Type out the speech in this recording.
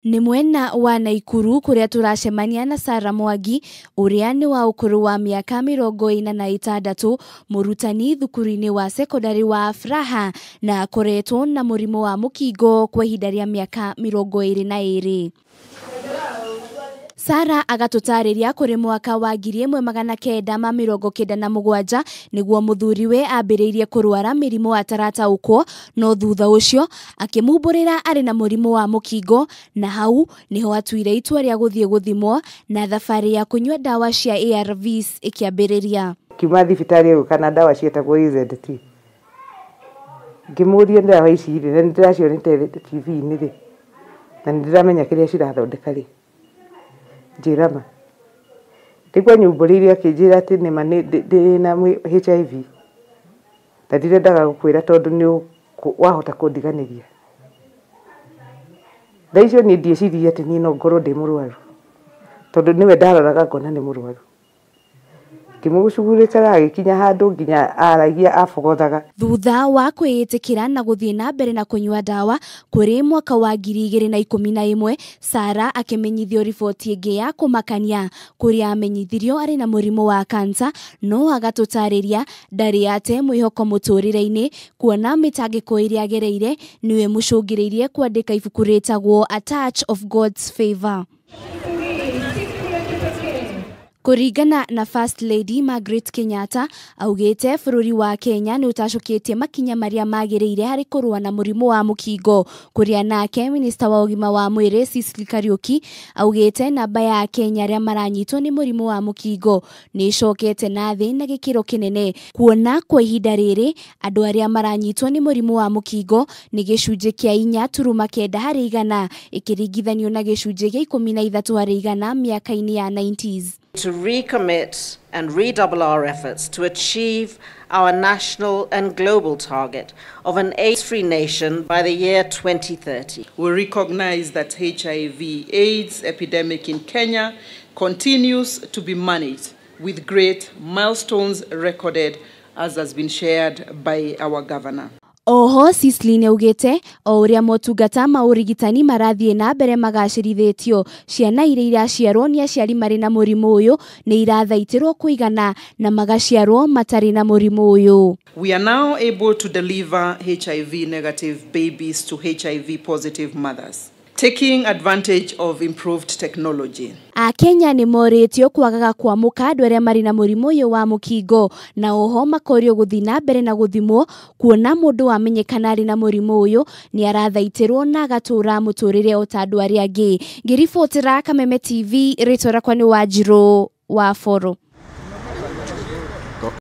Nĩ mwena wa Naikuru kũrĩa tũracemania na Sarah Mwangi ũrĩa nĩ wa ũkũrũ wa mĩaka 46, mũrutani thukuru-inĩ wa sekondarĩ wa Afraha na akoretwo na mũrimũ wa mũkingo kwa ihinda rĩa mĩaka 22. Sarah agatũtarĩria kũrĩ mwaka wa 1997 nĩguo mũthuriwe ambĩrĩirie kũrwara mĩrimũ atarataũkwo, no thutha ũcio akĩmumbũrĩra arĩ na mũrimũ wa mũkingo, na hau nĩho atuire itua rĩa gũthiĩ gũthimwo na thabarĩ ya kũnyua ndawa cia ARVs ĩkĩambĩrĩria. Kiuma thibitarĩ ũyũ kana ndawa ciĩtagwo AZT, ngĩmũria ndawa ici rĩ, na nĩndĩracionete TV-inĩ rĩ, na nĩndĩramenya kĩrĩa cirathondeka rĩ, njĩra ma. Nĩguo anyumbũrĩire akĩnjĩra atĩ nĩma ndĩ na HIV na ndirendaga gũkwĩra tondũ nĩ wahota kũndiganĩria. Thaa icio niĩ ndieciririe atĩ niĩ no ngorwo ndĩ mũrwaru, tondũ nĩwe ndaroraga ngona nĩ mũrwaru. Ngĩmũcugurĩkaga agĩkinya handũ nginya aragia abogothaga. Thutha wa kwĩĩtĩkĩra na gũthiĩ na mbere na kũnyua ndawa kũrĩ mwaka wa 2011, Sarah akĩmenyithio riboti ĩngĩ ya kũmakania kũrĩa amenyithirio arĩ na mũrimũ wa kansa, no agatũtarĩria ndarĩ ate mwĩhoko mũtũrĩre-inĩ kuona mĩtangĩko ĩrĩa agereire nĩwe mũcũngĩrĩirie kwandĩka ibuku rĩtagwo A Touch of God's Favor. Kũringana na First Lady Margaret Kenyatta, augĩte bũrũri wa Kenya nĩ ũtacũkĩtie makinya marĩa magĩrĩire harĩ kũrũa na mũrimũ wa mũkingo, kũrĩa nake minista wa ũgima wa mwĩrĩ Sicily Kariuki augĩte namba ya Kenya arĩa maranyitwo nĩ mũrimũ wa mũkingo nĩ ĩcokete na thĩ na gĩkĩro kĩnene, kuona kwa ihinda rĩrĩ andũ arĩa maranyitwo nĩ mũrimũ wa mũkingo nĩ gĩcunjĩ kĩa 4.9 harĩ igana ĩkĩringithanio na gĩcunjĩ kĩa 13 harĩ igana mĩaka-inĩ ya 90s. To recommit and redouble our efforts to achieve our national and global target of an AIDS-free nation by the year 2030. We recognize that HIV/AIDS epidemic in Kenya continues to be managed with great milestones recorded, as has been shared by our governor. Oho Sicily nĩaugĩte o ũrĩa motungata ma ũrigitani marathiĩ na mbere magacĩrithĩtio, ciana iria iraciarwo nĩ aciari marĩ na mũrimũ ũyũ nĩ irathaitĩrwo kũigana na magaciarwo matarĩ na mũrimũ ũyũ. We are now able to deliver HIV negative babies to HIV positive mothers, taking advantage of improved technology. Akenya nĩ morĩtio kwagaga kwamũka andũ arĩa marĩ na mũrimũ ũyũ wa mũkingo, na oho makorio gũthiĩ na mbere na gũthimwo kuona mũndũ wamenyekana arĩ na mũrimũ ũyũ nĩ arathaitĩrwo na agatũra mũtũrĩre o ta andũ arĩa angĩ. Ngĩribotera Kameme TV, rĩtwa rĩakwa nĩ Wanjirũ wa Boro.